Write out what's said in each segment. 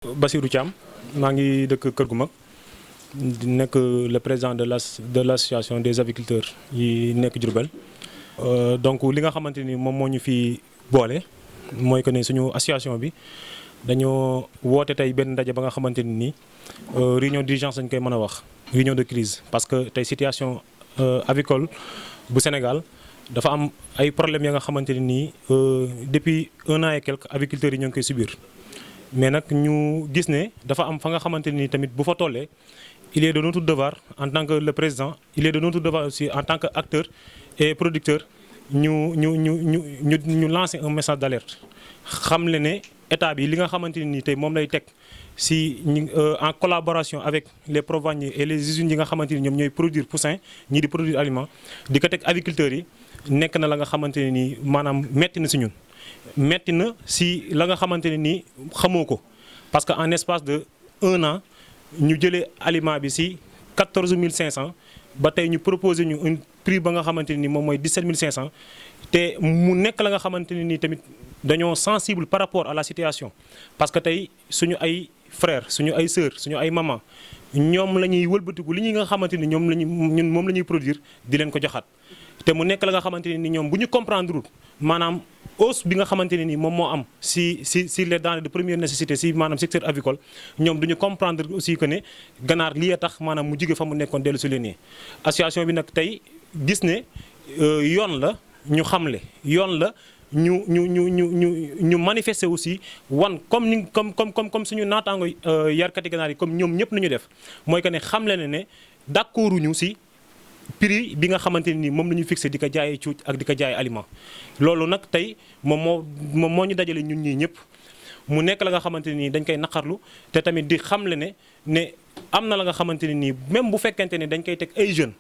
Bassirou Thiam maa ngi dëkk Kër gu Mag di nekk le président de l'association des aviculteurs yi nekk Diourbel. Donc li nga xamante ni moom moo ñu fi boole mooy que ne suñu association bi dañoo woote tey benn ndaje ba nga xamante ni nii réunion d'urgence lañ koy mën a wax réunion de crise parce que tey situation avicole bu Sénégal dafa am ay problèmes ya nga xamante ni nii depuis 1 an et quelques aviculteurs yi ñoo ngi koy subir. Mais nag ñu gis ne dafa am fa nga xamante ni tamit bu fa tollee il est de notre devoir en tant que le président il est de notre devoir aussi en tant que acteur et producteur ñu lancer un message d'alerte xam le ne état bi li nga xamante ni tey moom lay teg si en collaboration avec les proveniers et les usines yi nga xamante ni ñoom ñooy produire poussin ñii di produire aliment di ko teg agriculteurs yi nekk na la nga xamante ne nii maanaam metti na si ñun. metti na si la nga xamante ne nii xamoo ko parce que en espace de 1 an ñu jëlee aliment bi si 14 500 ba tey ñu proposé ñu un prix ba nga xamante ne nii moom mooy 17 500 te mu nekk la nga xamante ne nii tamit dañoo sensible par rapport à la situation parce que tey suñu ay frères suñu ay sœurs suñu ay mamans ñoom la ñuy wëlbatiku li ñi nga xamante ni moom la ñuy produire di leen ko joxaat te mu nekk la nga xamante ne ni ñoom bu ñu comprendre maanaam hausse bi nga xamante ne ni moom moo am si les denrées de première nécessité si maanaam secteur avicole ñoom duñu comprendre aussi que ne ganaar lii a tax maanaam mu jóge fa mu nekkoon dellu si leen nii association bi nag tey gis ne yoon la ñu xamle yoon la ñu manifester aussi wan comme suñu naataango yarkati ganaar yi comme ñoom ñëpp nañu def mooy que ne xamle ne d'accorduñu si prix bi nga xamante ne nii moom la ñu fixé di ko jaayee cuuj ak di ko jaayee aliment loolu nag tey moom moo ñu dajale ñun ñii ñëpp mu nekk la nga xamante ne nii dañ koy naqarlu te tamit di xamle ne am na la nga xamante ne nii même bu fekkente ne dañ koy teg ay jeunes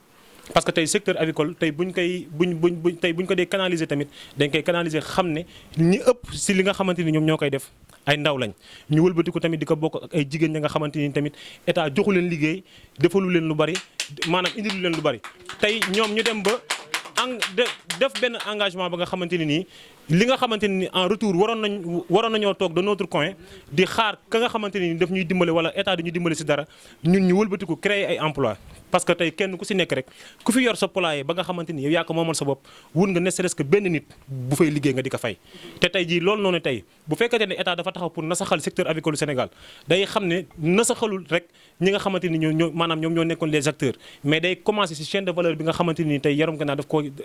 parce que tey secteur avicole tey buñ ko dee canaliser tamit dañ koy canaliser xam ne ñi ëpp si li nga xamante ni ñoom ñoo koy def ay ndaw lañ ñu wëlbati ko tamit di ko bokk ak ay jigéen ña nga xamante ni tamit état joxu leen liggéey defalu leen lu bari maanaam indilu leen lu bari tey ñoom ñu dem ba def benn engagement ba nga xamante ne nii li nga xamante ne ni en retour waroon nañoo toog de notre coin di xaar ka nga xamante ne ni daf ñuy dimbale wala état dañuy dimbale si dara ñun ñu wëlbatiku créer ay emploi parce que tey kenn ku si nekk rek ku fi yor sa poulailler ba nga xamante ni yow yaa ko moomal sa bopp wun nga ne serait-ce que benn nit bu fay liggéey nga di ko fay te tey jii loolu noonu tey bu fekkente ne état dafa taxaw pour nasaxal secteur avicole Sénégal day xam ne nasaxalul rek ñi nga xamante ni ñoo maanaam ñoom ñoo nekkoon les acteurs mais day commencer si chaîne de valeur bi nga xamante ni tey yaram gannaaw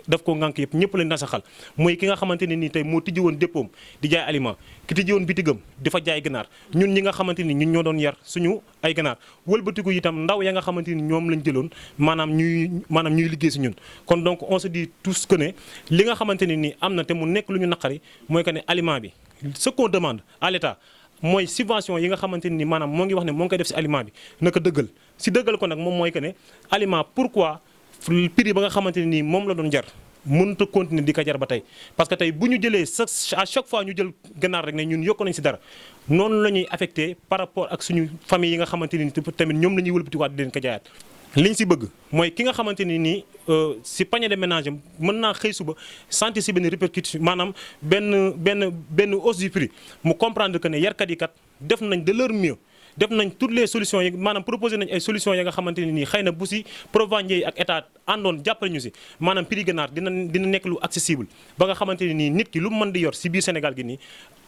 daf koo ngànk yëpp ñëpp leen nasaxal mooy ki nga xamante ne nii tey moo tijji woon dépôom di jaay aliment ki tijji woon bitigam di fa jaay ganaar ñun ñi nga xamante ni ñun ñoo doon yar suñu ay ganaar wëlbatiku itam ndaw ya nga xamante ni ñoom lañ jëloon maanaam ñuy liggéey si ñun kon donc on se dit tous que ne li nga xamante ne nii am na te mu nekk lu ñu naqari mooy que ne aliment bi ce qu'on demande à l'État mooy subvention yi nga xamante ni maanaam moo ngi wax ne moo ngi koy def si aliment bi naka dëggal si dëggal ko nag moom mooy que ne aliment pourquoi prix ba nga xamante ne nii moom la doon jar mënut a continuer di ko jar ba tey parce que tey bu ñu jëlee à chaque fois ñu jël ganaar rek ne ñun yokk nañ si dara noonu la ñuy affecté par rapport ak suñu famille yi nga xamante ni tamit ñoom la ñuy wëlbatiwaat di leen ko jaayaat. liñ si bëgg mooy ki nga xamante ni nii si panier de ménage mën naa xëy suba sentir si benn répercussion maanaam benn hausse du prix mu comprendre que ne yarkat yi kat def nañ de leur mieux. def nañ toutes les solutions yi maanaam proposé nañ ay solutions ya nga xamante ne nii xëy na bu si proveniers yi ak état àndoon jàppale ñu si maanaam prix ganaar dina nekk lu accessible ba nga xamante ne nii nit ki lu mu mën di yor si biir Sénégal gi nii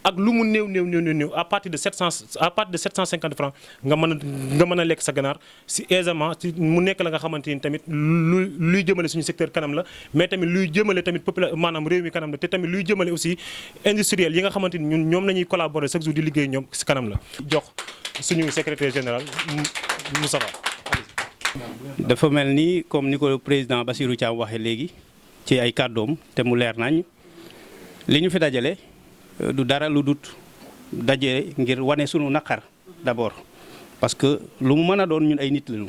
ak lu mu néew à partir de 750 francs nga mën a lekk sa ganaar si aisément si mu nekk la nga xamante ni tamit luy jëmale suñu secteur kanam la mais tamit luy jëmale tamit maanaam réew mi kanam la te tamit luy jëmale aussi industriel yi nga xamante ni ñoom la ñuy collaborer chaque jour di liggéey ñoom si kanam la jox suñu secrétaire général Moustapha. dafa mel ni comme ni ko président Bassirou Thiam waxee léegi ci ay kàddoom te mu leer nañ li ñu fi dajale du dara lu dut daje ngir wane sunu naqar d'abord parce que lu mu mën a doon ñun ay nit lañu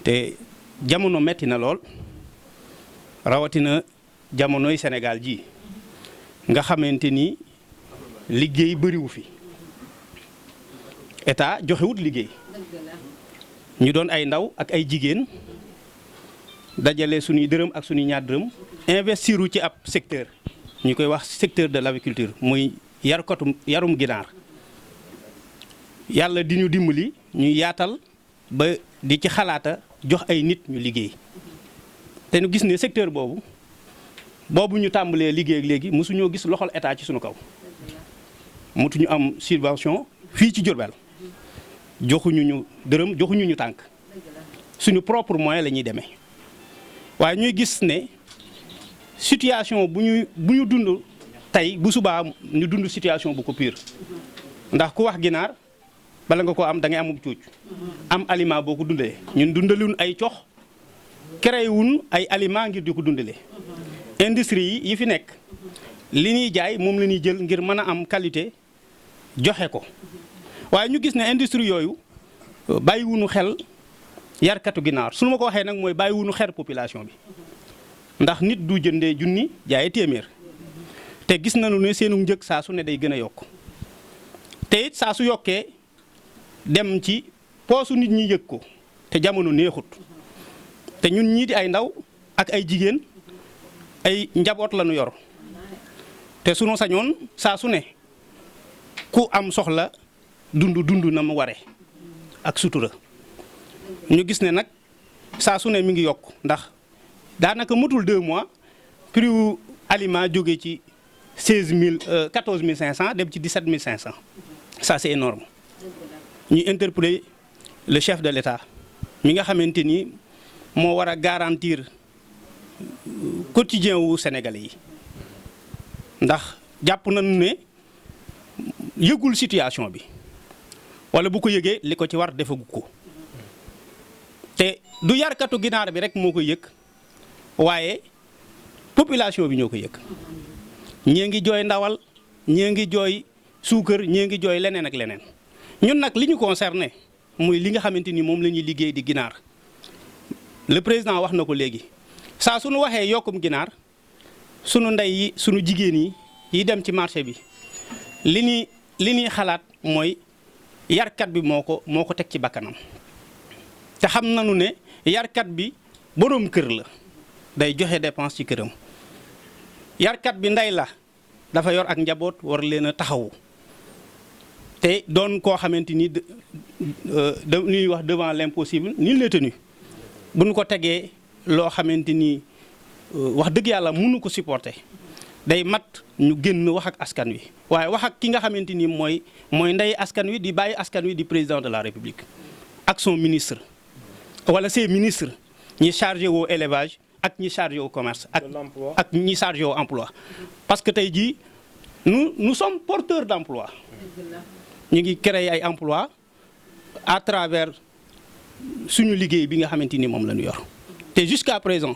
te jamono metti na lool rawatina jamonoy Sénégal ji nga xamante ni liggéey bëriwu fi. état joxewut liggéey ñu doon ay ndaw ak ay jigéen dajale suñuy dërëm ak suñuy ñaar dërëm investiru ci ab secteur ñu koy wax secteur de l'aviculture muy yarum ginaar yàlla di ñu dimbali ñu yaatal ba di ci xalaata jox ay nit ñu liggéey te ñu gis ne secteur boobu ñu tàmbalee liggéey ak léegi mosuñoo gis loxol état ci suñu kaw mutuñu am subvention fii ci Diourbel joxuñu ñu dërëm joxuñu ñu tànk suñu propre moyen la ñuy demee waaye ñuy gis ne situation bu ñu dund tey bu subaa ñu dund situation bu ko pire ndax ku wax ginaar bala nga ko am da ngay amub cuuc am aliment boo ko dundalee ñun dundaluñ ay cox créé wuñ ay aliment ngir di ko dundalee industrie yi fi nekk li ñuy jaay moom la ñuy jël ngir mën a am qualité joxe ko waaye ñu gis ne industrie yooyu bàyyiwuñu xel yarkatu ginaar su ma ko waxee nag mooy bàyyiwuñu xel population bi ndax nit du jëndee junni jaayee téeméer te gis nañu ne seenu njëg saa su ne day gën a yokk te it saa su yokkee dem ci poosu nit ñi yëg ko te jamono neexut te ñun ñii di ay ndaw ak ay jigéen ay njaboot lañu yor te sunu sañoon saa su ne ku am soxla dund na mu ware ak sutura ñu gis ne nag saa su ne mi ngi yokk ndax daanaka matul 2 mois prix wu aliment jóge ci 14500 dem ci 17500 ça c'est énorme ñu interpeller le chef de l'État mi nga xamante ni moo war a garantir quotidien wu Sénégalais yi ndax jàpp nañu ne yëgul situation bi wala bu ko yëgee li ko ci war defagu ko te du yarkatu ginaar bi rek moo ko yëg waaye population bi ñoo ko yëg ñii ngi jooy ndawal ñii ngi jooy suukar ñii ngi jooy leneen ak leneen ñun nag li ñu concerné muy li nga xamante ni moom la ñuy liggéey di ginaar le président wax na ko léegi saa suñu waxee yokkum ginaar sunu ndey yi sunu jigéen yi dem ci marché bi li ñuy xalaat mooy yarkat bi moo ko teg ci bakkanam te xam nañu ne yarkat bi boroom kër la day joxe dépense ci këram yarkat bi ndey la dafa yor ak njaboot war leen a taxawu te doon koo xamante ni ñuy wax devant l'impossible nul n'est tenu bu ñu ko tegee loo xamante ni wax dëgg yàlla mënu ko supporter day mat ñu génn wax ak askan wi waaye wax ak ki nga xamante ni mooy ndey askan wi di bàyyi askan wi di président de la république ak son ministre wala ses ministres ñi chargé woo élevage ak ñi chargé au commerce ak ñi chargé au emploi parce que tey jii nous sommes porteurs d'emploi ñu ngi créer ay emploi à travers suñu liggéey bi nga xamante ni moom la ñu yor te jusqu'à présent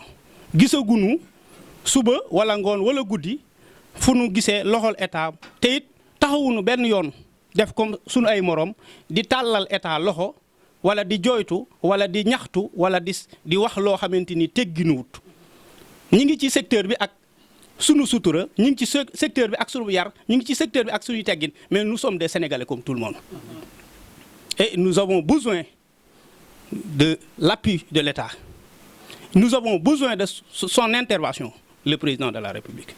gisaguñu suba wala ngoon wala guddi fu nu gisee loxol état te it taxawuñu benn yoon def comme suñu ay morom di tàllal état loxo wala di jooytu wala di ñaxtu wala di wax loo xamante ni tegginuwut ñi ngi ci secteur bi ak sunu sutura ñi ngi ci secteur bi ak sunu yar ñi ngi ci secteur bi ak suñuy teggin mais nous sommes des Sénégalais comme tout le monde et nous avons besoin de l'appui de l'État. Nous avons besoin de son intervention, le président de la République.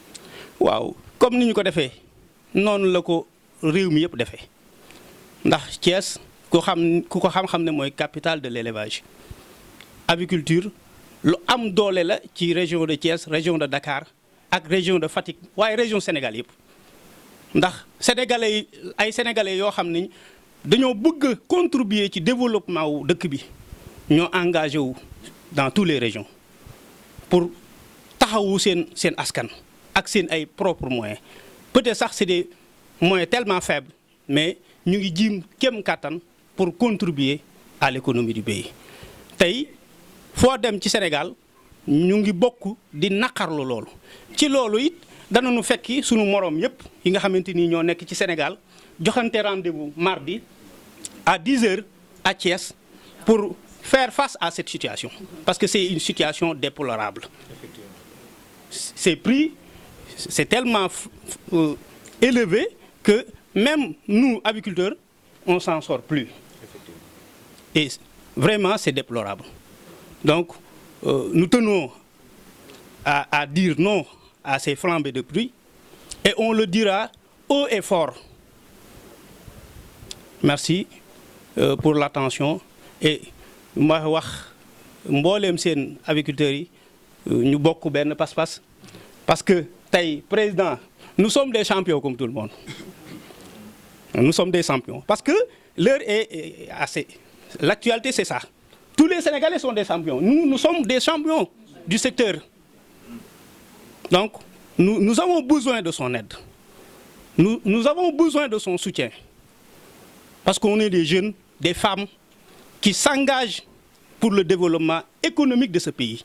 waaw comme ni ñu ko defee noonu la ko réew mi yëpp defee ndax Thiès ku ko xam ne mooy capitale de l'élevage aviculture lu am doole la ci région de Thiès région de Dakar ak région de Fatick waaye région Sénégal yëpp ndax sénégalais yoo xam ni dañoo bëgg a contribuer ci développement wu dëkk bi ñoo engagé wu dans toutes les régions pour taxawu seen askan ak seen ay propres moyens peut-être sax c'est des moyens tellement faibles mais ñu ngi jiim kem kàttan pour contribuer à l'économie du pays tey foo dem ci Sénégal ñu ngi bokk di naqarlu loolu ci loolu it danañu fekki sunu moroom yépp yi nga xamante ni ñoo nekk ci Sénégal joxante rendez-vous mardi à 10h à Thiès pour faire face à cette situation parce que c'est une situation déplorable. Ces prix c'est tellement élevé que même nous aviculteurs on s'en sort plus et vraiment c'est déplorable donc nous tenons à dire non à ces flambées de prix et on le dira haut et fort. Merci. pour l'attention et ma wax mbooleem seen agriculteurs yi ñu bokk benn pas-pas parce que tey président nous sommes des champions comme tout le monde nous sommes des champions parce que l'heure est assez l'actualité c'est ça tous les Sénégalais sont des champions nous sommes des champions du secteur donc nous avons besoin de son aide nous avons besoin de son soutien parce qu'on est des jeunes des femmes qui s'engagent pour le développement économique de ce pays